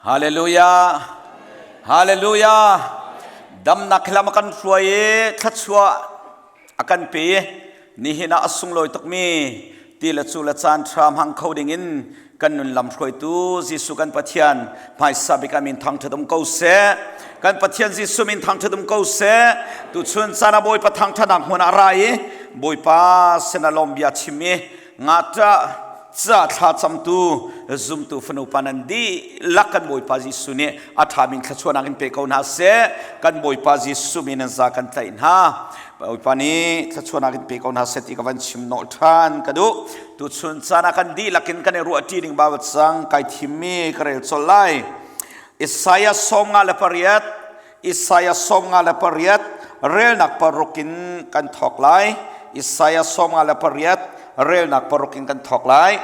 Hallelujah. Hallelujah. Damnak lam a kan hruai i thluachuah a kan pe. Nihin ah a sunglawi tukmi ti le cu le caan ṭha hmang kho ding in kan nun lam hruaitu Jesuh kan Pathian hmaisa bik ah min thangṭhat um ko seh. Kan Pathian Jesuh min thangṭhat um ko seh. Tuchun caan ah Bawipa thangṭhatnak hmun ah ra i Bawipa sin ah lawm bia chim i ngakṭah ca thlacamtu zumtu fanu pa nan dihlak kan Bawipa Jesuh nih a ṭhami thluachuahnak in pe ko hna seh. Kan Bawipa Jesuh min in za kan tlaih hna. Bawipa nih thluachuahnak in pe ko hna seh ti ka van chim nawlh ṭhan ka duh. Tuchun caan ah kan dihlak in kan i ruahṭi ding Baibal cang kai thimmi ka rel colh lai. Isaiah 58 Isaiah 58 relnak paruk in kan thawk lai. Isaiah 58 relnak paruk in kan thawk lai.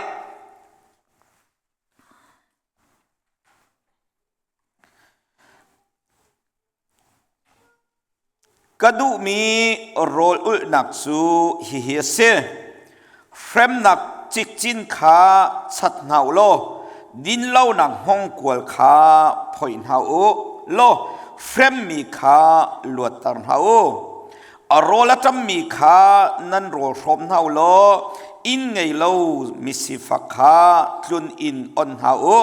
Ka duhmi rawl ulhnak cu hihi a si. Hremnak cikcin kha chat hna u law dinlonak hngawngkual kha phoih hna u law hremmi kha luatter hna u. A rawl a ṭammi kha nan rawl hrawm hna u law inn ngei lo misifak kha tlun inn on hna u.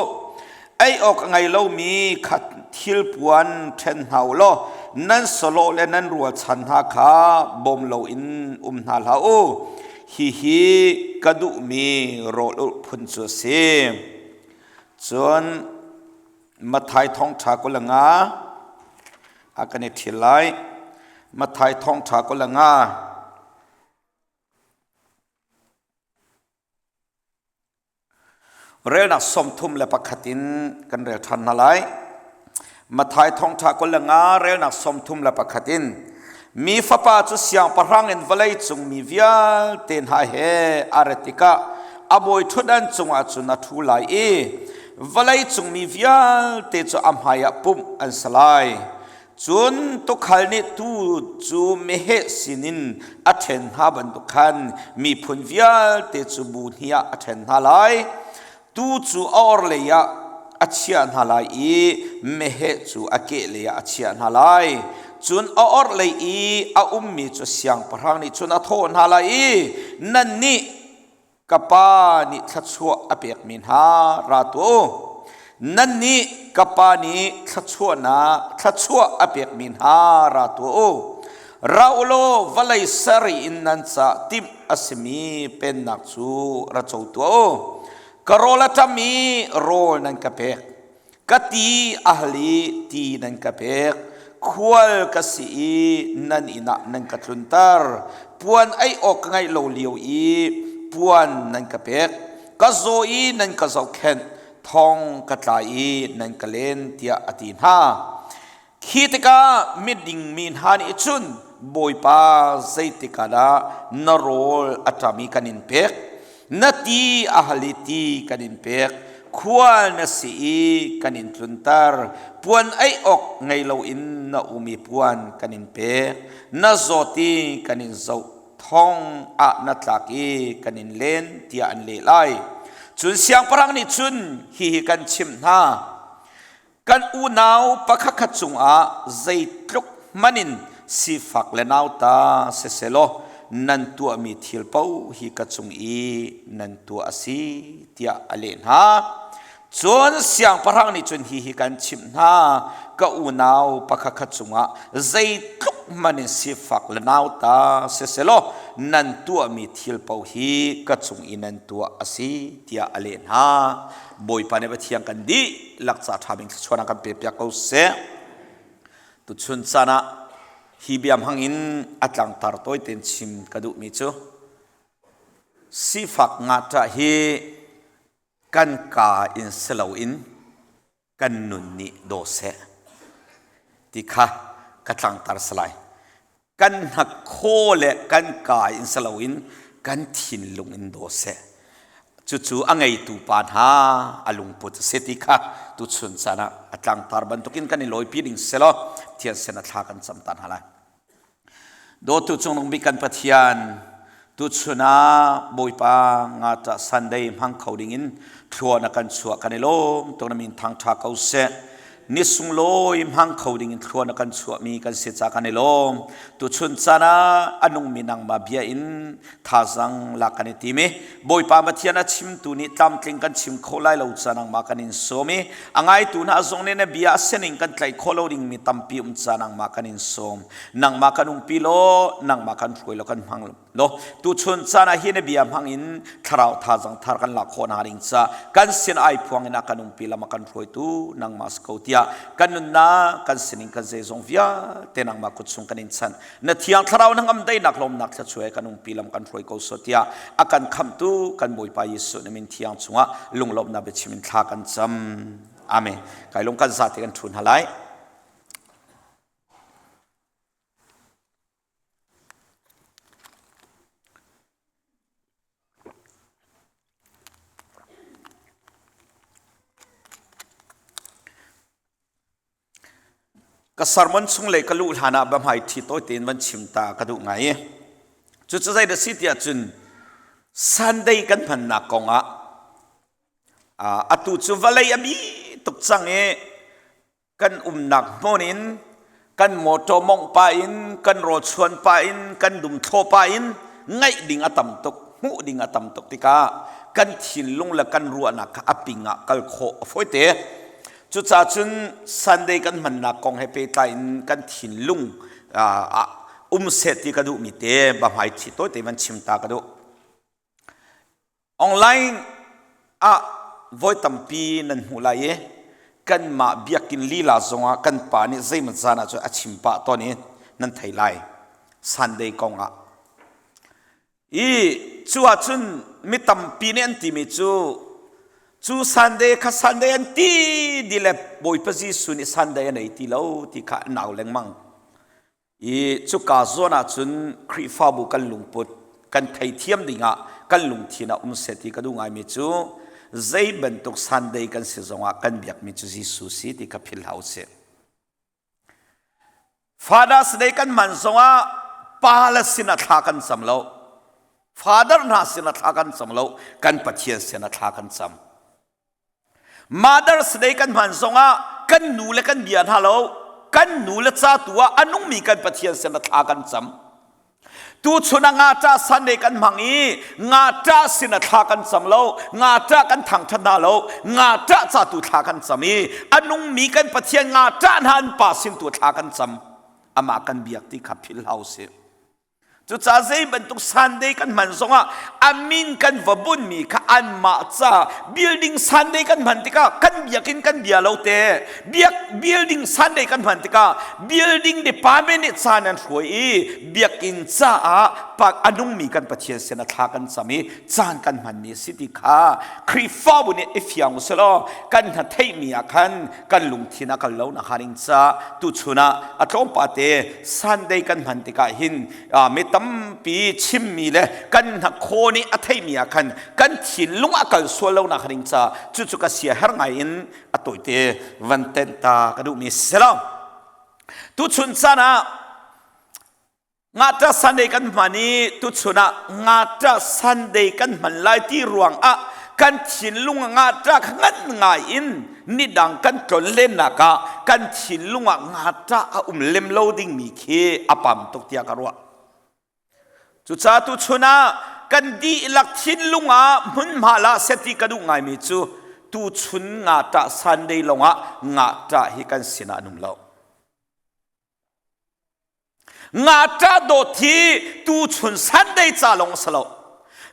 Ei awk a ngei lomi kha thilpuan ṭhen hna u law nan sawlawh le nan rualchan hna kha bawm loin um hna hlah u. Hihi ka duhmi rawl ulh phun cu a si. Cun Matthai thawngṭha 25 a kan i ṭhil lai. Matthai thawngṭha 25. Relnak 31 in kan rel ṭhan hna lai. Matthai thawngṭha 25 relnak 31 in mi fapa cu siangpahrang in vawlei cung mi vialte hna he a rat tikah a bawi ṭhutdan cungah cun a ṭhu lai i vawlei cung mi vialte cu a hmaiah pumh an si lai. Cun tuukhal nih tuu cu meheh sinin a ṭhen hna bantuk khan miphun vialte cu bu hnih ah a ṭhen hna lai. Tuu cu a orhlei ah a chiah hna lai i meheh cu a kehlei ah a chiah hna lai. Cun a orhlei i a ummi cu siangpahrang nih cun a thawh hna lai i, Nannih ka pa nih thluachuah a pekmi hna ra tuah u. Nannih ka pa nih thluachuahnak thluachuah a pekmi hna ra tuah u. Ra u law vawlei sarih in nan ca timh a simi pennak cu ra co tuah u. Ka rawl a ṭam i rawl nan ka pek. Ka ti a hal i ti nan ka pek. Khual ka si i nan inn ah nan ka tlunter. Puan ei awk ka ngeih lo lio i puan nan ka pek. Ka zaw i nan ka zohkhenh. Thong ka tla i nan ka len tiah a ti hna. Khi tikah miding mi hna nih cun Bawipa zeitik ah dah na rawl a ṭam i kan in pek? Na ti a hal i ti kan in pek. Khual na si i kan in tlunter. Puan ei awk ngei loin na um i puan kan in pek. Na zawt i kan in zoh. Thong ah na tlak i kan in len tiah an leh lai. Cun siangpahrang nih cun hihi kan chimh hna. Kan unau pakhatkhat cungah zeitluk hmanh in sifak le nauta siselaw nan tuahmi thil paoh hi ka cung i nan tuah a si tiah a leh hna. Cun siangpahrang nih cun hihi kan chimh hna, ka unau pakhatkhat cungah zeitluk hmanh in sifak le nauta siselaw nan tuahmi thil paoh hi ka cung i nan tuah a si tiah a leh hna. Bawipa nih Pathian kan dihlak ca ṭha bing thluachuahnak kan pe piak ko seh. Tuchun caan ah hi bia hmang in a tlangtar tawi tein chim ka duhmi cu sifak ngahṭah hi kan kaa in si loin kan nun nih daw seh ti kha ka tlangtar si lai. Kan hnakhaw le kan kaa in si loin kan thinlung in daw seh. Cucu a ngeitu pa hna a lungput a si ti kha tuchun caan ah a tlangtar bantukin kan i lawipi ding selaw Pathian sin a thla kan cam ta hna lai. Dawtu cungnung bik kan Pathian, Tuchun ah Bawipa nga Sunday hmang kho ding in thlua na kan chuah kan i lawm tuk na min thangtha ko seh. Ni sunglawi hmang kho ding in thlua na kan chuahmi kan si ca kan i lawm. Tuchun caan ah a nungmi nangmah bia in thazang lak kan i tim i Bawipa Pathian a chimtu nih tlamtling kan chim kho lai lo ca nangmah kan in sawm i a ngaitu hna zong nih na bia a sining kan tlaih khawh lo dingmi tampi um ca nangmah kan in sawm. Nangmah kan umpi law nangmah kan hruai law kan hmang law tuchun caan ah hi na bia hmang in thlarau thazang thar kan lak khawh hna ding ca kan sin ai phuang in a kan umpi lam a kan hruaitu nangmah si ko tiah kan nunnak kan sining kan zeizong vialte nangmah kut chung kan in chanh na thiang thlarau na ngam deinak lawmnak thluachuai kan umpi lam kan hruai ko so tiah a kan khamhtu kan Bawipa Jesuh na min thiang chungah lunglawmhnak biachim in thla kan cam amen kai lung kan zate kan thu hna lai Ka sermon chung le ka luh hlan ah biahmai ṭhi tawi tein van chim ta ka duh ngai i cucu zei dah si tiah cun Sunday kan hmannak kong ah atu cu vawlei a bi tuk cang i kan umnak hmun in kan mawṭaw mawngh pah in kan rawlchuan pah in kan dumthlaw pah in ngaih ding a tam tuk hmuh ding a tam tuk tikah kan thinlung le kan ruahnak kha a ping ah kal khawh a fawi te cucaah cun Sunday kan hmannak kong he pehtlai in kan thinlung ah um seh ti ka duhmi te ba hmai thi tawi te van chim ta ka duh Online ah voi tampi nan hmuh lai i kanmah biakinn lila zongah kan pa nih zeimaw caan ah cun a chim pah tawn i nan thei lai Sunday kong ah. I cu ahcun mi tampi nih an timi cu cu Sunday kha Sunday an ti di le Bawipa Jesuh nih Sunday a nei ti lo ti kha an au lengmang. I cuka zawn ahcun Khrihfabu kan lungput kan theithiam dingah kan lungthin ah um seh ti ka duh ngaimi cu zei bantuk Sunday kan si zongah kan biakmi cu Jesuh si ti kha philh hlah usih. Father's Day kan hman zongah pa le sin ah thla kan cam lo. Father hna sin ah thla kan cam lo. Kan Pathian sin ah thla kan cam. Mother's Day kan hman zongah kan nu le kan bia hna lo kan nu le ca tu ah a nungmi kan Pathian sin ah thla kan cam. Tuchun ah ngaṭah Sunday kan hmang i ngaṭah sin ah thla kan cam lo, ngaṭah kan thangṭhat hna lo, ngaṭah ca tu thla kan cam i a nungmi kan Pathian ngaṭah hna an pa sin tu thla kan cam. Amah kan biak ti kha philh hlah usih. Cucaah zei bantuk Sunday kan hman zongah a min kan va bunmi kha anmah ca building Sunday kan hman tikah kan biakinn kan bia lo te biak building Sunday kan hman tikah building department nih caan an hruai i biakinn caah a nungmi kan Pathian sin a thla kan cam i caan kan hmanmi a si ti kha Khrihfabu nih i fiang u selaw kan hna theihmi ah khan kan lungthin a kal lo nak ning ca tuchun ah a tlawmpa te Sunday kan hman tikah hin mi tampi chimmi le kan hnakhaw nih a theihmi ah khan kan thinlung a kal sual lo nak ning ca cucu ka sia her ngai in a tawite van tenh ta ka duhmi si lo tuchun caan ah Ngakṭah Sunday kan hman i tuchun ah ngakṭah Sunday kan hman lai ti ruangah kan thinlung ah ngakṭah kha ngan ngai in nidang kan tlon lennak ah kan thinlung ah ngakṭah a um lem lo dingmi khi a pam tuk tiah ka ruah. Cucaah tuchun ah kan dihlak thinlung ah hmunhma la seh ti ka duh ngaimi cu tuchun ngakṭah Sunday lawngah ngakṭah hi kan sinah an um lo. Ngakṭah dawt hi tuchun Sunday ca lawng a si lo.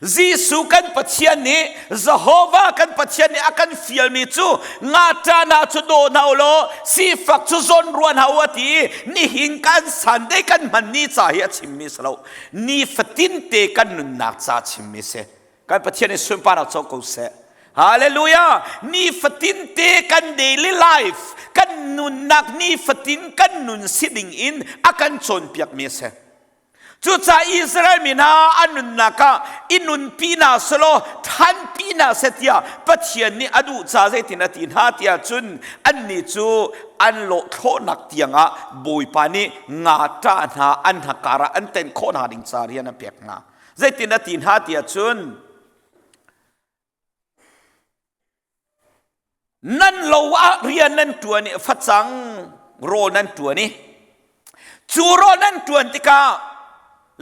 Jesuh kan Pathian nih Jehovah kan Pathian nih a kan fialmi cu ngakṭah hna cu daw hna u law sifak cu zawn rua hna u a ti i nihin kan Sunday kan hman ni ca hi a chimmi si lo. Nifatin te kan nunnak ca a chimmi si. Kan Pathian nih sunparnak co ko seh. Hallelujah! Nifatin te kan daily life, kan nunnak nifatin kan nun si ding in a kan cawnpiakmi a si. Cucaah Israel mi hna an nunnak ah i nunpi hna selaw thanpi hna seh tiah Pathian nih a duh ca zeitin a ti hna tiah cun annih cu an lawhthlawhnak tiangah Bawipa nih nga ṭah hna an hnakar ah an tenh khawh hna ding ca rian a pek hna. Zeitin a ti hna ti ahcun Nan lo ah rian nan ṭuan i facang rawl nan ṭuan i cu rawl nan ṭuan tikah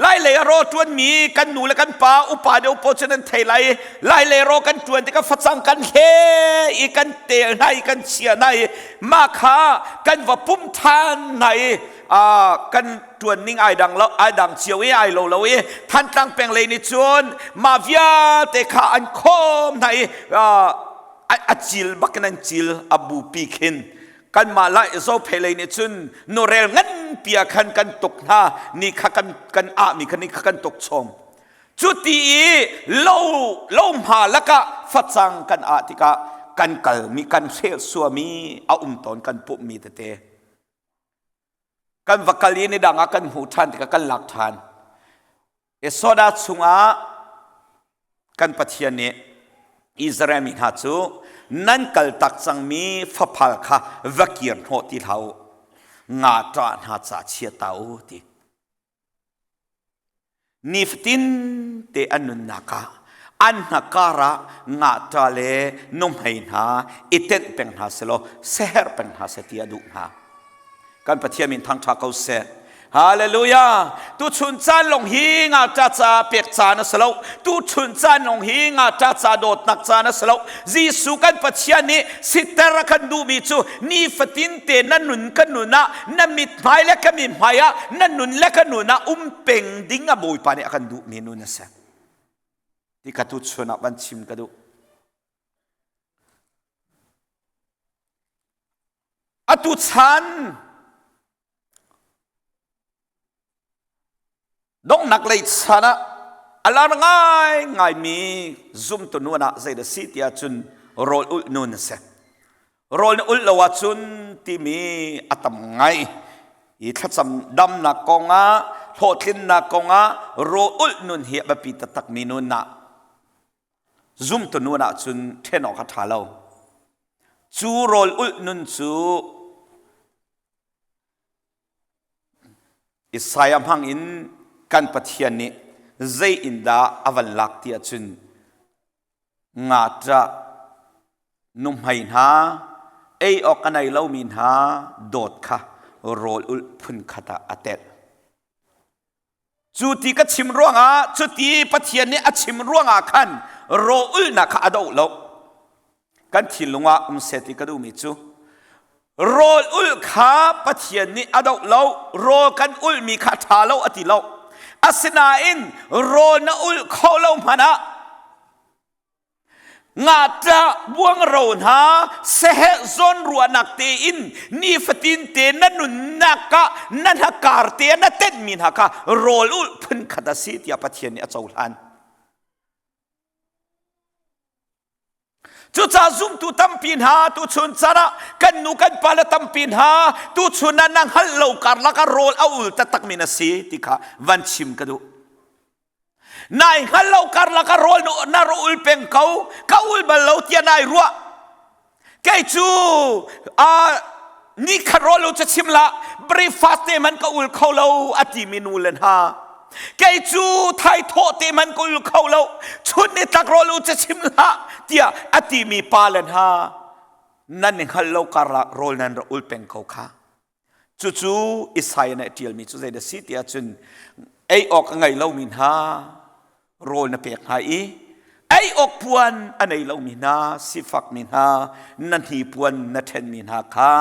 Lailei ah rawl ṭuanmi kan nu le kan pa upa deuh pawl cu nan thei lai i Lailei rawl kan ṭuan tikah facang kan hle i kan tel hna i kan chia hna i mah kha kan va pum ṭhan hna i kan ṭuan ning ai dang lo ai dang cio i ai lo lo i Thantlang peng lei nih cun mah vialte kha an khawm hna i a cil bak in an cil a bupi khin kanmah lai zophei lei nih cun nurel nganpi ah khan kan tuk hna ni kha kan kan ah mi kha ni kha kan tuk chom cu ti i lo lo hma lakah facang kan ah tikah kan kal mi kan hrel suami a um tawn kan pumh mi tete kan va kal i ni dang ah kan hmuh ṭhan tikah kan lak ṭhan Esoda chungah kan Pathian nih Israel mi hna cu nan kaltak cangmi faphal kha va kir hnawh ti hlah u nga ṭah hna ca chia ta u ti nifatin te an nunnak ah an hnakar ah ngahṭa le nuhmei hna i tenh peng hna selaw seherh peng hna seh ti a duh hna. Kan Pathian min thangṭha ko seh. Hallelujah! Tuchun caan lawng hi ngakṭa ca pek caan a si lo. Tuchun caan lawng hi ngakṭa ca dawtnak caan a si lo. Jesuh kan Pathian nih siter a kan duhmi cu nifatin te na nun ka nun ah na mithmai le ka mithmai ah na nun le ka nun ah um peng ding a Bawipa nih a kan duhmi nun a si. Ti ka tuchun ah van chim ka duh. Atu chan donghnak lei chan ah a lar ngaingaimi zumtu nun ah zei dah si ti ahcun rawl ulh nun a si. Rawl na ulh lo ahcun timi a tam ngai. I thlacam damnak kongah, hlawhtlinnak kongah rawl ulh nun hi a biapi taktakmi nun ah zumtu nun ahcun ṭhen awk a ṭha lo. Cu rawl ulh nun cu Isaiah hmang in kan Pathian nih zei in dah a van lak ti ahcun ngaṭah nuhmei hna ei awk a nei lomi hna dawt kha rawl ulh phunkhat ah a telh. Cu ti ka chim ruangah, cuti Pathian nih a chim ruangah khan raw-ulnak kha a doh lo. Kan thinlung ah um seh ti ka duhmi cu rawl ulh kha Pathian nih a doh lo, rawl kan ulhmi kha ṭha lo a ti lo. Asinain rawl na ulh kho lo hmanh ah Ngakṭah buangro hna seheh zawnruahnak tein nifatin te na nunnak ah na hnakar te na tenhmi hna kha rawl ulh phunkhat a si tiah Pathian nih a cohlan. Cucaah zumtu tampi hna tuchun caan ah kan nu kan pa le tampi hna tuchun ah na hngalh lo karlak ah rawl a ul taktakmi na si ti kha van chim ka duh. Nai hngal lo karlak ah rawl na ra ul peng ko ka ul bal lo tiah nai ruah kei cu ni khat rawl u cu chim la breakfast te man ka ul kho lo a ti mi nu le hna kei cu thai thawh te man ka ul kho lo chun ni tlak rawl u cu chim hlah tiah a ti mi pa le hna nan i hngal lo karlak rawl nan ra ul peng ko kha Cucu Isaiah nih a ṭialmi cu zeidah a si ti ahcun ei awk a ngei lomi hna rawl na pek hna i ei awk puan a nei lomi hna sifakmi hna na hnipuan na ṭhenmi hna kha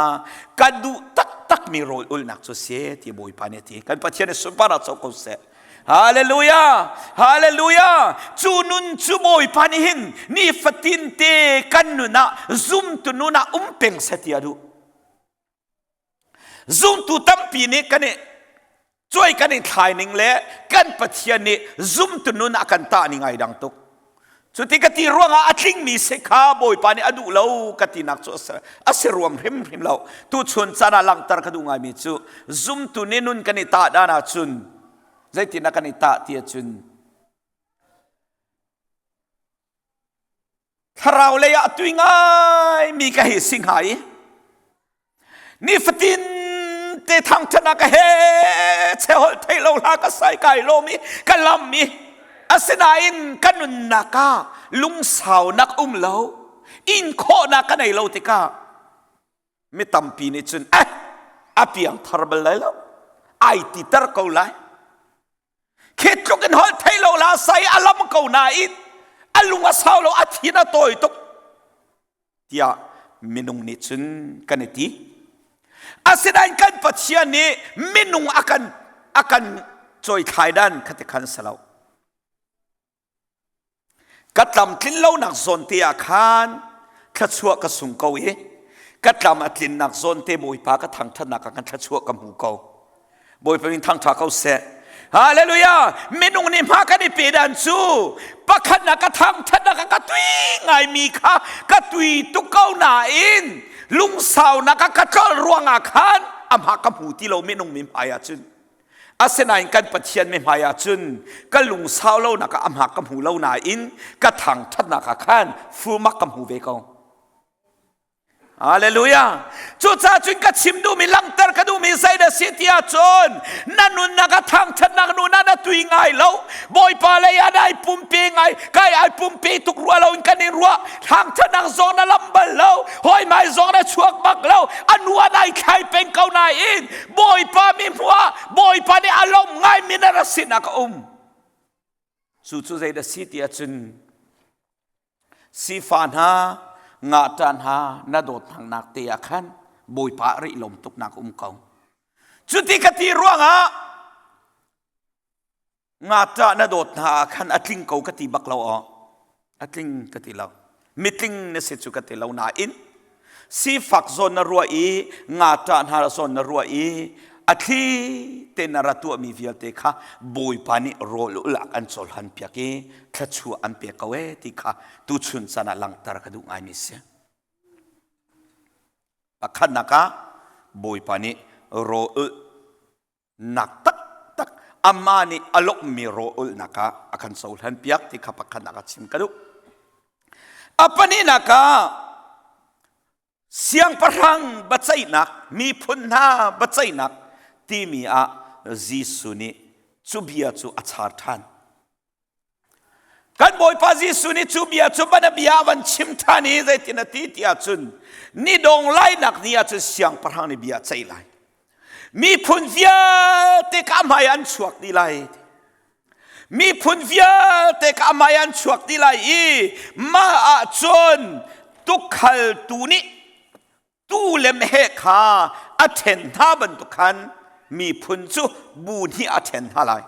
ka duh taktakmi rawl ulhnak cu si ti Bawipa nih a ti. Kan Pathian i sunparnak co ko seh. Hallelujah! Hallelujah! Cu nun cu Bawipa nih hin nifatin te kan nun ah zumtu nun ah um peng seh ti a duh. Zumtu tampi nih kan i cuai kan i thlai ning le kan Pathian nih zumtu nun a kan tah ning ai dang tuk. Cuti ka ti ruangah a tlingmi si kha Bawipa nih a duh lo ka tinak cu a si ruam hrimhrim lo. Tuchun caan ah langhter ka duh ngaimi cu zumtu nih nun kan i tah dan ahcun zeitin ah kan i tah ti ahcun Thlarau lei ah tui ngaimi ka hei si hnga i nifatin te thangṭhat ah ka he che holh thei lo hla ka sai kai lawm i ka lam i. Asinain ka nunnak ah lungsaunak um lo, in khawhnak ka nei lo tikah mi tampi nih cun eh a piang thar bal lai lo, ai titer ko lai. Khi tluk in holh thei lo la sai a lam ko nain a lung a sau lo, a thin a tawi tuk tiah minung nih cun kan i ti. Asinain kan Pathian nih minung a kan a kan cawithlai dan kha ti khan si lo. Ka tlamtlin lonak zawn te ah khan thluachuah ka sung ko i ka tlam a tlinnak zawn te Bawipa ka thangṭhatnak ah khan thluachuah ka hmu ko. Bawipa min thangṭha ko seh. Hallelujah! Minung nih hma kan i pe dan cu pakhatnak ka thangṭhatnak ah ka tui ngaimi kha ka tui tuk ko nain lungsaunak ah ka tlolh ruangah khan a hma ka hmu ti lo minung mi hmai ah cun. Asinain kan Pathian mi hmai ah cun ka lungsau lonak ah a hma ka hmu lo nain ka thangṭhatnak ah khan fumak ka hmu ve ko. Hallelujah. Cucaah cun ka chim duhmi langhter ka duhmi zei dah si ti ahcun na nunnak a thangṭhatnak nun ah na tui ngai lo. Bawipa lei ah nai pumpe ngai kai ai pumpe tuk rua lo in kan in ruah. Thangṭhatnak zong na lam bal lo. Hawi hmai zong na chuak bak lo. A nu ah nai thlai peng ko nain Bawipa mi hmuh ah Bawipa nih a lawmh ngaimi na ra sinah ka um. Cu cu zei dah si ti ahcun Sifa hna, ngahṭah hna na dawt hngaknak te ah khan Bawipa rih lawm tuknak um ko. Cuti ka ti ruangah ngahṭah na dawt hna ah khan a tling ko ka ti bak lo aw. A tling ka ti lo. Mitling na si cu ka ti lo nain sifak zawn na ruah i ngahṭah hna zawn na ruah i a thli te na ra tuahmi vialte kha Bawipa nih rawl ulak an cawlhan piak i thluachuah an pek ko ee ti kha tuchun caan ah langhter ka duh ngaimi si. Pakhatnak ah Bawipa nih rawl ulnak taktak amah nih a lawmhmi rawl ulnak ah a kan cohlan piak ti kha pakhatnak ah chim ka duh. A pahnihnak ah Siangpahrang biaceihnak, miphun hna biaceihnak timi ah Jesuh nih cu bia cu a char ṭhan. Kan Bawipa Jesuh nih cu bia cu bia a van chim ṭhan i zeitin a ti ti ahcun ni dong lainak ni ahcun siangpahrang nih bia a ceih lai. Miphun vialte ka hmai an chuak dih lai. Miphun vialte ka hmai an chuak dih lai i mah ah cun tukhaltu nih tuu le meheh kha a ṭhen hna bantuk khan miphun cu bu hnih a ṭhen hna lai.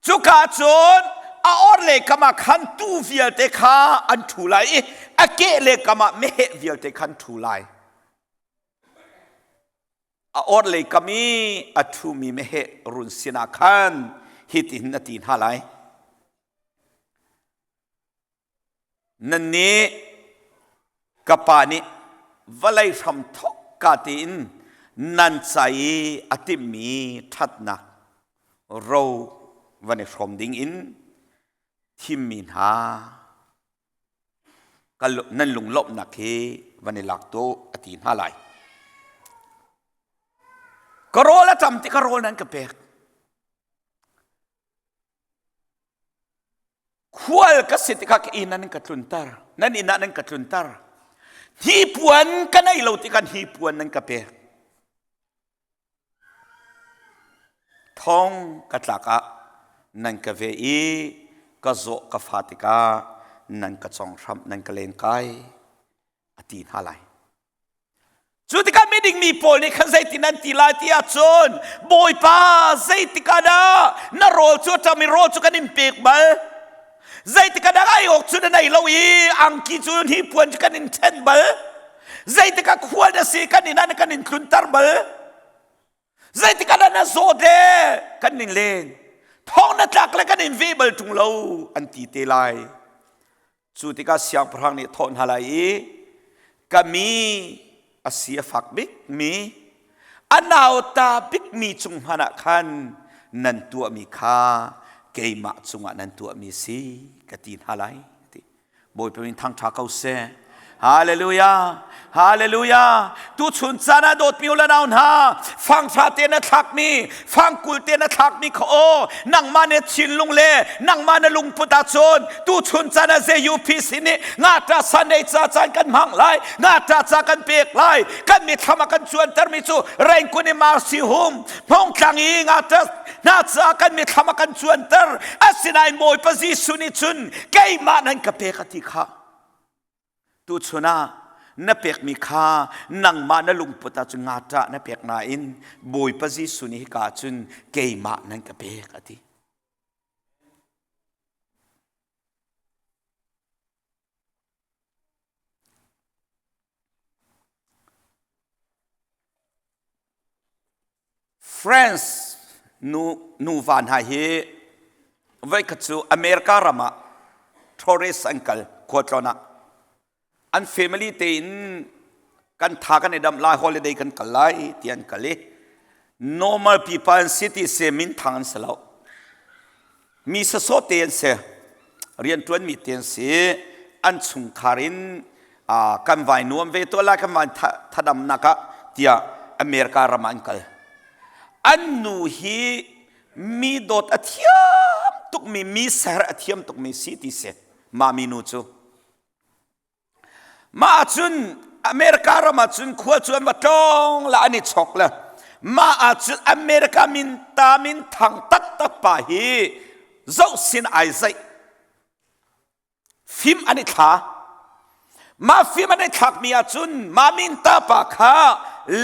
Cuka cun a orhlei kam ah khan tuu vialte kha an ṭhu lai i a kehlei kam ah meheh vialte khan ṭhu lai. A orhlei kam i a ṭhumi meheh run sinah khan hitin a ti hna lai. Nannih ka pa nih vawlei hram thawk ka tiin nan ca i a timhmi ṭhatnak ro van i hrawm ding in thimmi hna nan lunglawmhnak hi van i lak tuah a ti hna lai. Ka rawl a ṭam ti ka rawl nan ka pek. Khual ka si tikah ka inn ah nan ka tlunter. Nan inn ah nan ka tlunter. Hnipuan ka nei lo tikah hnipuan nan ka pek. Thong ka tlak ah nan ka ve i ka zawh ka fa tikah nan ka conghramh nan ka lenkai a ti hna lai. Cu tikah miding mi pawl nih khan zeitin an ti lai ti ahcun Bawipa zeitik ah dah na rawl cu a ṭam i rawl cu kan in pek bal? Zeitik ah dah ai awk cu na nei lo i angki cu hnipuan cu kan in ṭhen bal? Zeitik ah khual na si kan inn ah na kan in tlunter bal? Zeitik ah dah na zawt le kan ning len? Thong na tlak le kan in ve bal ṭung lo an ti te lai. Cu tikah siangpahrang nih thawh hna lai i ka mi a si a fak bikmi a nauta bikmi cung hmanh ah khan nan tuahmi kha keimah cungah nan tuahmi si ka ti hna lai ti. Bawipa min thangṭha ko seh. Hallelujah. Hallelujah. Tu chun caan ah dawtmi u le nau hna, fangfa te na thlakmi, fangkul te na thlakmi kha aw, nangmah na thinlung le nangmah na lungput ahcun tu chun caan ah ZUPC nih ngakṭah Sunday ca caan kan hmang lai, ngakṭah ca kan pek lai, kan mithlam ah kan cuantermi cu Rengkun i Marcy Hum, Hmongtlang i ngakṭah hna ca kan mithlam ah kan cuanter. Asinain Bawipa Jesuh nih cun keimah nan ka pek a ti kha. Tuchun ah na pekmi kha nangmah na lungput ah cun ngaṭah na pek nain Bawipa Jesuh nih hika ah cun keimah nan ka pek a ti. France nu nuva hna hi voikhat cu America ram ah tourist an kal khualtlawn ah an family tein kan tha kan i damh lai holiday kan kal lai ti an kal i normal people an si ti se minthang an si lo Mi sasawh te an si. Rianṭuanmi te an si. An chungkhar in kan vai nuam ve tuah lai, kan vai thadamnak ah tiah America ram ah an kal. An nu hi mi dawt a thiam tukmi, mi ser a thiam tukmi si ti si. Mah minu cu. Mah ahcun America ram ahcun khua cu an va tlawng la an i chok le mah ahcun America min ta min thang taktak pa hi zoh sin ai zaih fim an i thla mah fim an i thlakmi ahcun mah min ta pa kha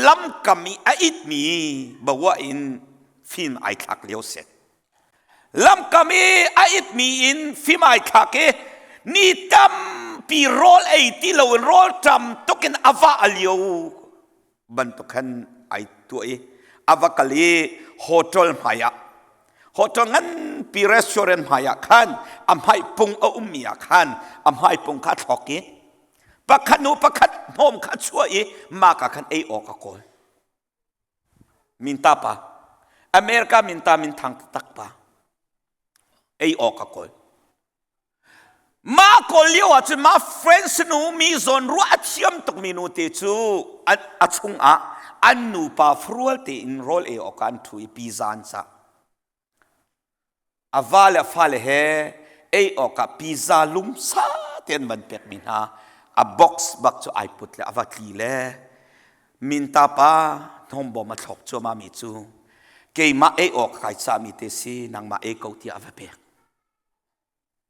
lamkam i a itmi bawa in fim ai thlak lio si Lamkam i a itmi in fim ai thlak i ni tampi rawl ei ti loin rawl ṭam tukin a va a lio bantuk khan ai tuah i a va kal i hotel hmai ah hotel nganpi restaurant hmai ah khan a hmaipung a ummi ah khan a hmaipung kha a thlok i pakhat hnu pakhat hnawm kha a chuah i mah ka khan ei awk a kawl. Minta pa. America minta minthang taktak pa. Ei awk a kawl. Mah kawl lio ahcun mah French nu mi zawn ruah a thiam tukmi nu te cu a chungah an nupa farual tein rawl ei awk ah an ṭhu i pizza an cah. A va le a fale he ei awkah pizza lumsa te an van pekmi hna a box bak cu ai put le a va tli le minta pa hnawmbawm a thlok cuahmah mi cu keimah ei awk kai cahmi te si nangmah ei ko tiah a va pek.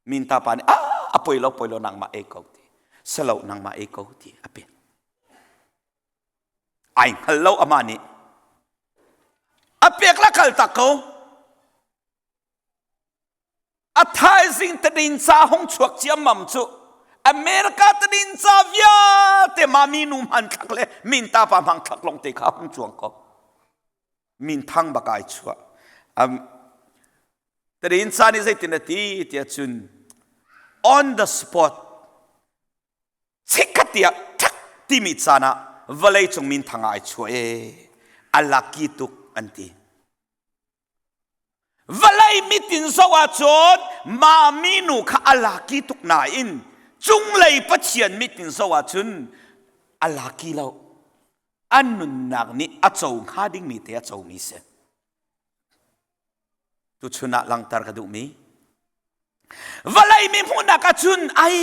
Minta pa nih a poi lo poi lo nangmah ei ko ti selo nangmah ei ko ti a pek. Ai hngal lo amah nih a pek la kal tak ko. A thaizing tadinca hung chuak ciammam cu America tadinca vialte ma minu hmanthlak le minta pa hmangthlak lawng te kha hung cuang ko. Minthang bak ai chuah. Um, tadinca nih zeitin a ti tiah cun on the spot chikkhat tiah ṭhak timi caan ah vawlei cung minthang ah ai chuah e a laki tuk an ti. Vawlei mitin zoh ahcun mah minu kha a laki tuk nain cunglei Pathian mitin zoh ahcun a laki lo. An nunnak nih a co hnga dingmi te a comi si. Tuchun ah langhter ka duhmi Vawlei mi hmuhnak ahcun ai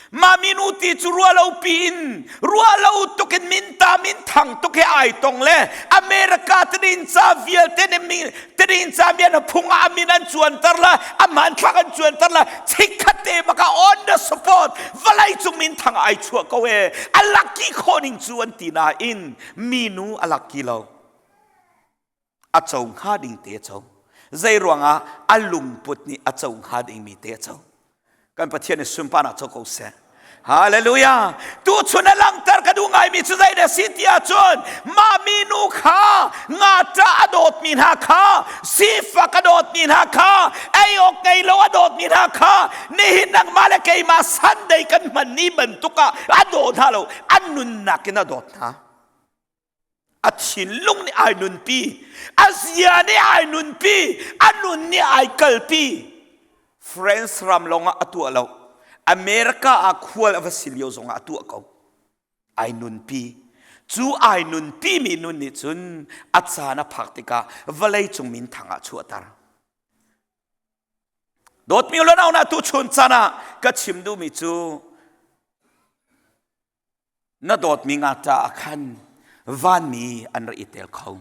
mah minu ti cu ruah lo piin ruah lo tukin minta minthang tuk he ai tong le America tadinca vialte nih tadinca mi an phung ah min an cuanter la a hmanthlak an cuanter la chikkhat te baka on the spot vawlei cung minthang ai chuah ko e a lucky khawh ning cu an ti nain minu a lucky lo a co hnga ding te a co zei ruangah a lungput nih a co hnga dingmi te a co kan pathian nih sunparnak co ko seh Hallelujah. Tu chun a langter ka duh ngaimi cu zei dah si ti ahcun mah minu kha ngakṭah a dawtmi hna kha sifak a dawtmi hna kha ei awk ngei lo a dawtmi hna kha nihin nangmah le keimah Sunday kan hman ni bantuk ah a daw hna lo an nunnak in a dawt hna a thinlung nih ai nunpi a zia nih ai nunpi a nun nih ai kalpi France ram lawngah a tuah lo. America ah khual a va si lio zongah a tuah ko. Ai nunpi. Cu ai nunpi mi nun nih cun a caan a phak tikah vawlei cung minthang ah chuahter. Dawtmi le nau na tu chun caan ah ka chim duhmi cu na dawtmi ngakṭa ah khan vanmi an rak i tel kho.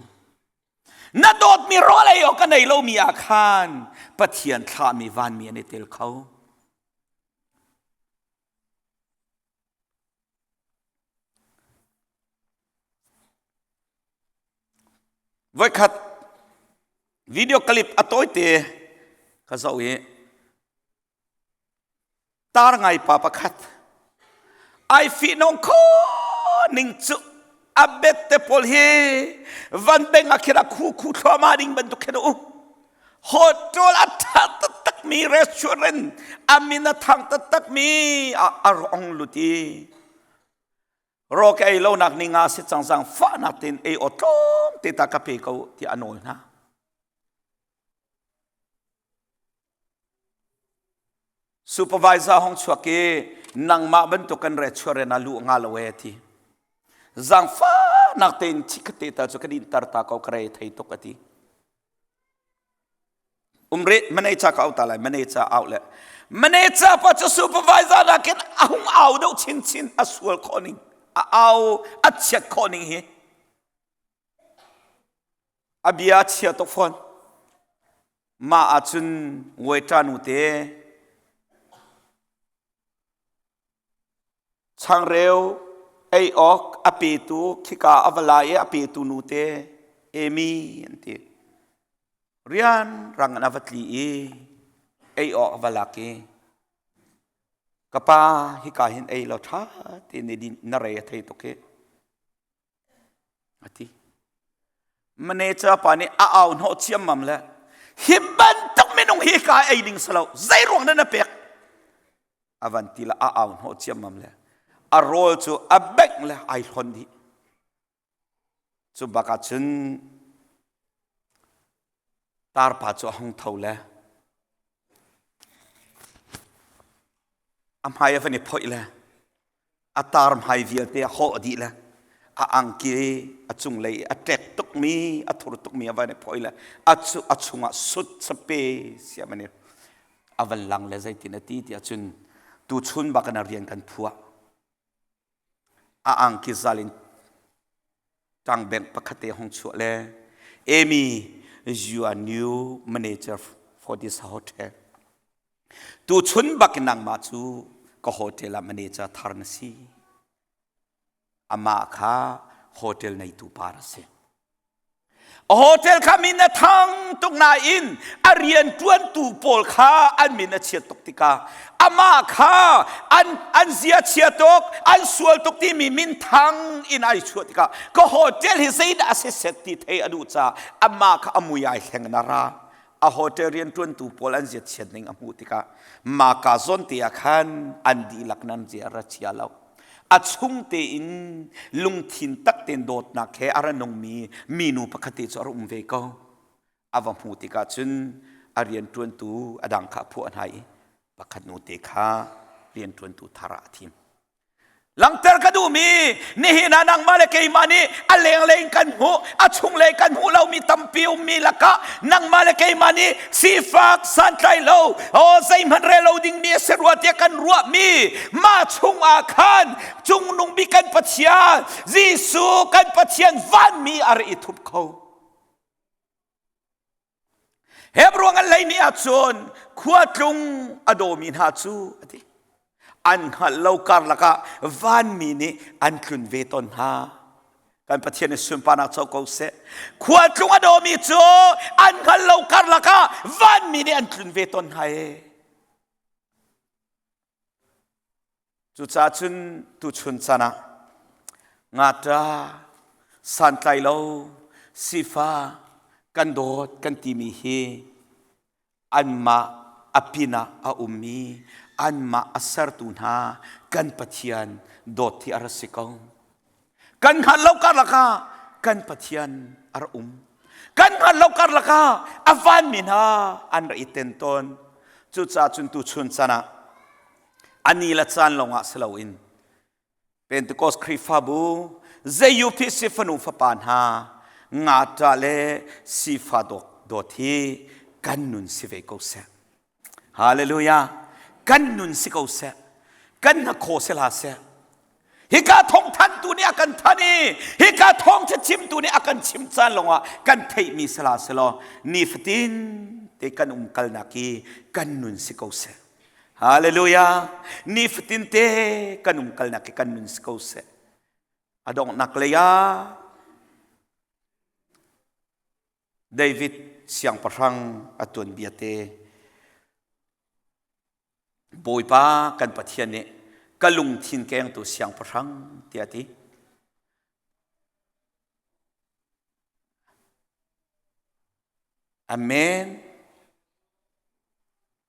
Na dawtmi rawl ei awk a nei lomi ah khan Pathian thlahmi vanmi an i tel kho. Voikhat video clip a tawite ka zoh i tar ngai pa pakhat ai fihnong kho ning cu a bet te pawl hi van beng ah khin a khu khu thluahmah ding bantuk khin a um hotel a ṭha taktakmi restaurant a min a thang taktakmi a rong lut i raw ka ei lonak ni nga si cang zang fahnak tein ei aw tlawm te ta ka pe ko tiah a nawl hna. Supervisor hong chuak i nangmah bantuk kan restaurant ah luh nga lo e ti. Zangfahnak tein chikkhat ta cu ka din tar ta ko ka re thei tuk a ti. Umre manager ka au ta lai manager au le manager pa cu supervisor nakin a hung au deuh chinchin a sual khawh ning a au a chiat khawh ning hi a bia chia tuk fawn mah ahcun waiter nu te Changreu ei awk a petu khika a va la i a petu nu te Amy an ti. Rian rang in a va tli i ei awk a va lak i ka pa hika hin ei law ṭha tein na re a thei tuk hi a ti. Manager pa nih a au hnawh ciammam le hi bantuk minung hi ka ei ding si lo zei ruang dah na pek a van ti le a au hnawh ciammam le a rawl cu a bengh le ai hlon dih cu bak ah cun tarpa cu a hung tho le a hmai a van i phoih le a tar hmai vialte a hawh dih le a angki a cunglei a ṭek tukmi a thur tukmi a van i phoih le a a chungah sut sape siam an i a van lang le zeitin a ti tiah cun tuchun bak in a rian kan phuah a angki zal in ṭangbeng pakhat te hong chuah le Amy you are new manager for this hotel Tuchun bak in nangmah cu ka hotel ah manager thar na si. Amah kha hotel neitu pa a si. A hotel kha min a thang tuk nain a rian ṭuantu pawl kha an min a chiat tuk tikah amah kha an an zia chia tuk an sual tuk timi min thang in ai chuah tikah ka hotel hi zeidah a si set ti thei a duh caah amah kha a mui ai hleng in a ra a hotel rianṭuantu pawl an ziachiat ning a hmuh tikah maka zawn te ah khan an dihlak nan zia ra chia lo a chung tein lungthin tak tein dawtnak he a ra nungmi minu pakhat te cu a ra um ve ko a va hmuh tikah cun a rianṭuantu a dang kha a phuah hna i pakhat nu te kha rianṭuantu thar ah a thim Langhter ka duhmi nihin ah nangmah le keimah nih a lenglei in kan hmuh a chunglei kan hmuh lomi tampi ummi lakah nangmah le keimah nih sifak santlai lo oh zeihmanh rel lo dingmi a si rua tiah kan ruahmi mah chungah khan cungnung bik kan Pathian Jesuh kan Pathian vanmi a rak i thup kho. Hebru an lei ni ahcun khua tlung a dawmi hna cu a ti. An hngalh lo karlak ah vanmi nih an tlun ve tawn hna. Kan Pathian i sunparnak co ko seh. Khua tlung a dawmi cu an hngalh lo karlak ah vanmi nih an tlun ve tawn hna ee. Cucaah cun tuchun chan ah ngakṭa santlai lo sifa kan dawt kan timi hi anmah a pinah a ummi anmah a sertu hna kan Pathian dawt hi a ra si ko. Kan hngalh lo karlak ah kan Pathian a ra um. Kan hngalh lo karlak ah a vanmi hna an ra i ten tawn. Cucaah cun tuchun chan ah. A ni le caan lawngah si loin Pentecost Khrihfabu ZUPC fanu fapa hna ngakṭah le sifa dawt hi kan nun si ve ko seh. Hallelujah! Kan nun si ko seh. Kan hnakhaw si hlah seh. Hika thawngthantu nih a kan thanh i hika thawngṭha chimtu nih a kan chim caan lawngah kan theihmi si hlah selaw nifatin te kan umkalnak hi kan nun si ko seh. Hallelujah! Nifatin te kan umkalnak hi kan nun si ko seh. A donghnak lei ah David siangpahrang a tuanbia te Bawipa kan Pathian nih ka lungthin kengtu siangpahrang tiah a ti. A man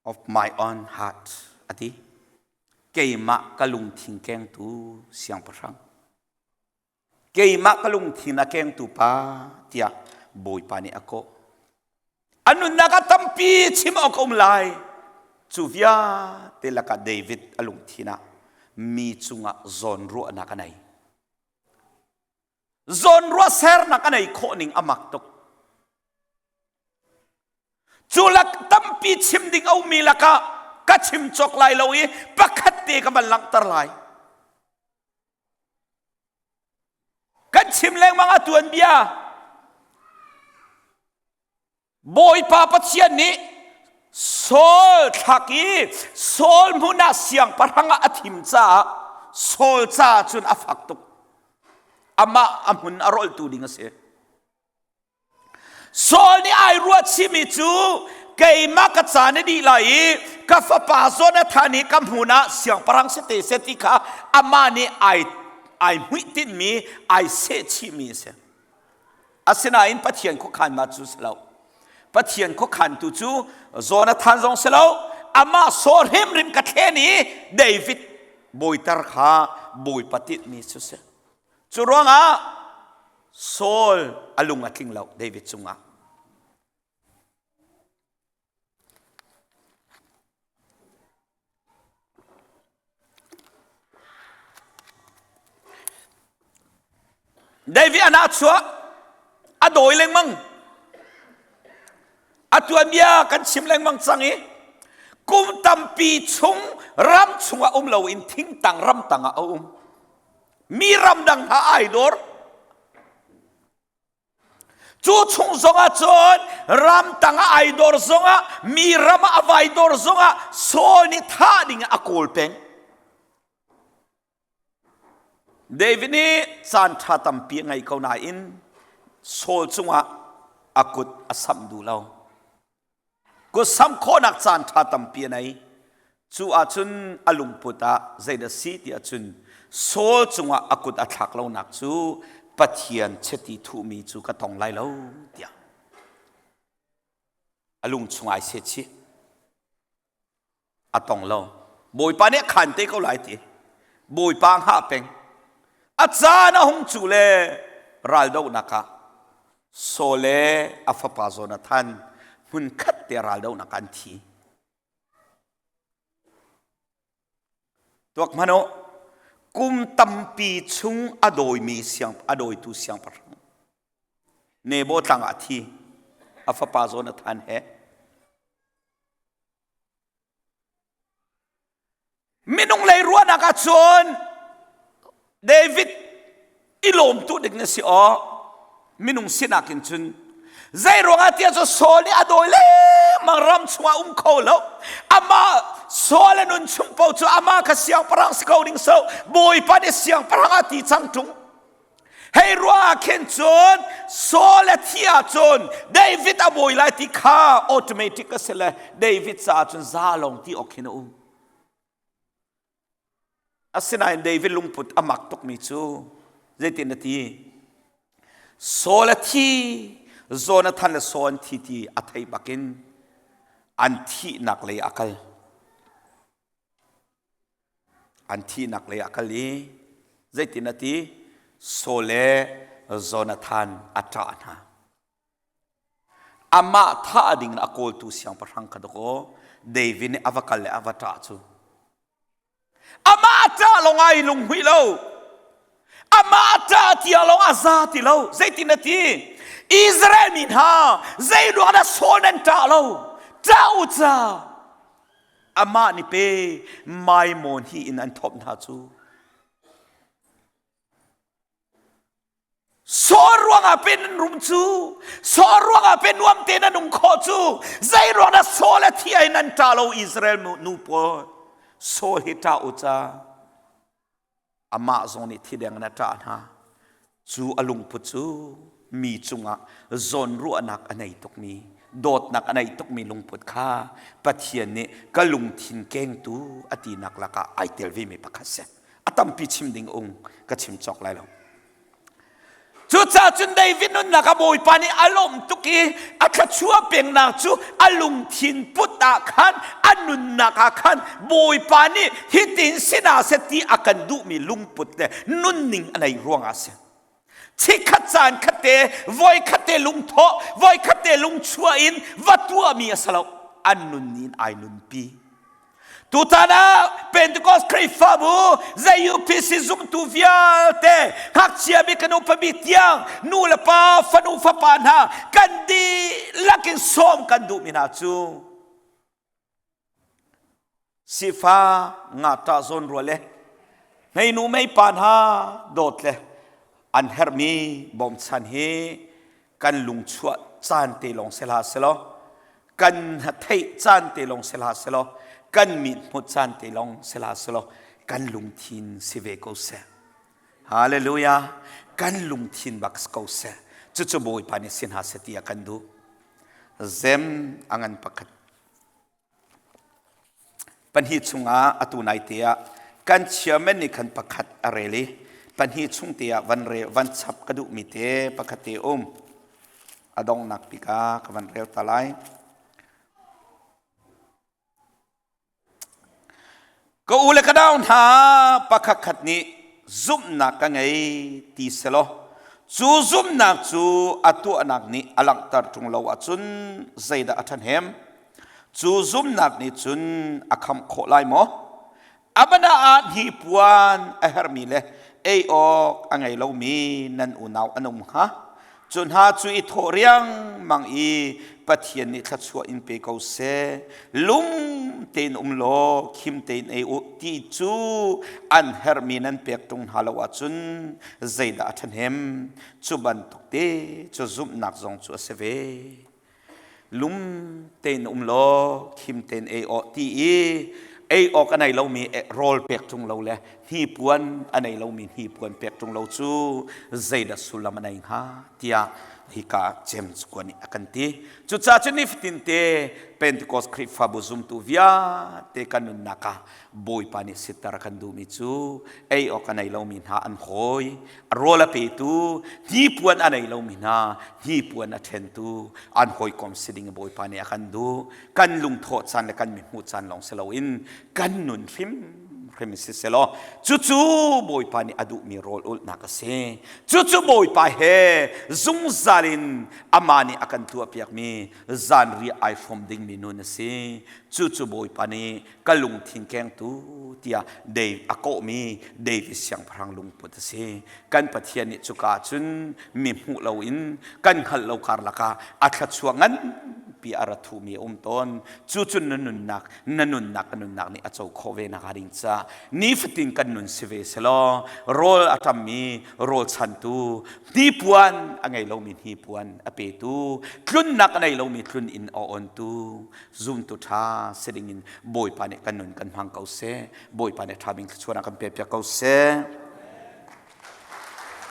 of my own heart a ti. Keimah ka lungthin kengtu siangpahrang. Keimah ka lungthin a kengtu pa tiah Bawipa nih a kawh. A nunnak ah tampi chim awk a um lai. Cu vialte lakah David a lungthin ah mi cungah zawnruahnak a nei. Zawnruah sernak a nei khawh ning a mak tuk. Cu lak tampi chim ding a ummi lakah ka chim cawk lai lo i pakhat te ka van langhter lai. Kan chim lengmang a tuanbia. Bawipa Pathian nih Saul thlak i Saul hmun ah siangpahrang ah a thim caah Saul caah cun a fak tuk. Amah a hmun a rolhtu ding a si. Saul nih ai ruahchihmi cu keimah ka caan a dih lai i ka fapa Jonathan hi ka hmun ah siangpahrang si te seh ti kha amah nih ai ai hmuihtinhmi ai sehchihmi a si. Asinain Pathian khuakhan ma cu si lo. Pathian khuakhantu cu Jonathan zong si lo, amah Saul hrimhrim ka thlen i David bawiter kha Bawipa tinhmi cu si. Cu ruangah Saul a lung a tling lo David cungah. David a nahchuah a dawi lengmang. A tuanbia kan chim lengmang cang i kum tampi chung ram chungah um loin thingtang ramtang ah a um. Mi ramdang hna ai dawr. Cu chung zongah cun ramtang ah ai dawr zongah mi ram ah a vai dawr zongah Saul nih thah ding ah a kawl peng. David nih caan ṭha tampi a ngei ko nain Saul cungah a kut a samh duh lo. Kut samh khawhnak caan ṭha tampi a nei. Cu ahcun a lungput ah zeidah si ti ahcun Saul cungah a kut a thlak lonak cu Pathian chiti thuhmi cu ka tong lai lo tiah a lung chung ai seh chih. A tong lo. Bawipa nih a khan te ko lai ti. Bawipa hngah peng. A caan a hung cu le raldohnak ah Saul le a fapa Jonathan hmunkhat te raldohnak ah an thi. Tuak hmanh u, kum tampi chung a dawimi siang a dawitu siangpahrang Nebo tlang ah a thi. A fapa Jonathan he Minung lei ruahnak ahcun David i lawm tu ding na si aw minung sinak in cun zei ruangah tiah cu Saul nih a dawi lengmang ram chungah um kho lo amah Saul a nun chung paoh cu amah kha siangpahrang si ko ding so Bawipa nih siangpahrang ah ti cang ṭung Hei ruah ah khin cun Saul a thih ahcun David a bawi lai ti kha automatic a si le David caah cun za lawng ti awk hin a um. Asinain David lungput a mak tukmi cu zeitin a ti? Saul a thi, Jonathan le Saul an thi ti a theih bakin an thihnak lei a kal. An thihnak lei ah kal i zeitin a ti? Saul le Jonathan a ṭah hna. Amah thah ding in a kawltu siangpahrang kha dawkaw David nih a va kal le a va ṭah cu. Amah ṭah lawng ai lunghmuih lo. Amah ṭah tia lawng a za ti lo. Zeitin a ti? Israel mi hna zei ruang dah Saul nan ṭah lo? Ṭah u ca. Amah nih pe maimawn hi in an thawp hna cu. Saw ruangah pe nan rum cu saw ruangah pe nuam te nan um khawh cu zei ruang dah Saul a thi ai nan ṭa lo Israel nu pawl Saul hi ṭa u ca amah zong nih thi deng in a ṭah hna cu a lungput cu mi cungah zawnruahnak a nei tukmi dawtnak a nei tukmi lungput kha Pathian nih ka lungthin kengtu a tinak lakah ai tel vemi pakhat si. A tampi chim ding ung ka chim cawk lai lo. Cucaah cun David nunnak a Bawipa nih a lawmh tuk i a thluachuah pengnak cu a lungthin put ah khan a nunnak ah khan Bawipa nih hitin sinah seh ti a kan duhmi lungput le nunning a nei ruangah a si. Chikkhat caan khat te voi khat te lungthawh voi khat te lungchuah in va tuahmi a si lo. An nun in ai nunpi. Tutan ah Pentecost Khrihfabu ZUPC zumtu vialte ngakchia bik kan upa bik tiang nu le pa fanu fapa hna kan dihlak in sawm kan duhmi hna cu sifa ngakṭah zawn rual le hmeinu meipa hna dawt le an herhmi bawmchan hi kan lungchuah caan te lawng si hlah selaw kan theih caan te lawng si hlah selaw kan mithmut caan te lawng si hlah selaw kan lungthin si ve ko seh. Hallelujah. Kan lungthin bak ko seh. Cucu Bawipa nih si hna seh ti a kan duh. Zem a ngan pakhat Pahnih chungah atu naite ah kan chairman nih khan pakhat a rel i pahnih chung te ah van rel van chap ka duhmi te pakhat te um. A donghnak bik ah ka van rel ta lai. Ka u le ka nau hna pakhat khat nih zumhnak ka ngei ti selaw cu zumhnak cu a tuahnak nih a langhter ṭung lo ahcun zeidah a ṭhahnem? Cu zumhnak nih cun a khamh khawh lai maw? A bana ah hnipuan a herhmi le ei awk a ngei lomi nan unau an um hnga. Cu hna cu i thawh riangmang i Pathian nih thluachuah in pe ko seh. Lum tein um law khim tein ei u ti cu an herhmi nan pek ṭung hna lo ahcun zeidah a ṭhahnem? Cu bantuk te cu zumhnak zong cu a si ve. Lum tein um law khim tein ei awh ti i ei awk a nei lomi rawl pek ṭung lo le hnipuan a nei lomi hnipuan pek ṭung lo cu zeidah sullam a nei hnga tiah hika James kua nih a kan ti. Cucaah cun nifatin te Pentecost Khrihfabu zumtu vialte kan nunnak ah Bawipa nih sitter a kan duhmi cu ei awk a nei lomi hna an hawi, rawl a petu, hnipuan a nei lomi hna hnipuan a ṭhentu an hawikom si ding Bawipa nih a kan duh. Kan lungthawh caan le kan mihmuh caan lawng si loin kan nun hrimhrim si selaw cucu Bawipa nih a duhmi rawl ulhnak a si. Cucu Bawipa he zungzal in amah nih a kan tuahpiakmi zanriah ai hrawm dingmi nun a si. Cucu Bawipa nih ka lungthin kengtu tiah Dave a kawhmi David siangpahrang lungput a si. Kan Pathian nih cuka cun mi hmuh loin kan hngalh lo karlak ah a thluachuah nganpi a ra thumi a um tawn. Cu cun na nunnak, na nunnak, ka nunnak nih a co khawh ve nakhnga ding caah nifatin kan nun si ve selaw rawl a ṭammi rawl chantu, hnipuan a ngei lomi hnipuan a petu, tlunnak a nei lomi tlun inn a ontu, zumtu ṭha si dingin Bawipa nih kan nun kan hmang ko seh. Bawipa nih ṭha bing thluachuahnak kan pekpiak ko seh.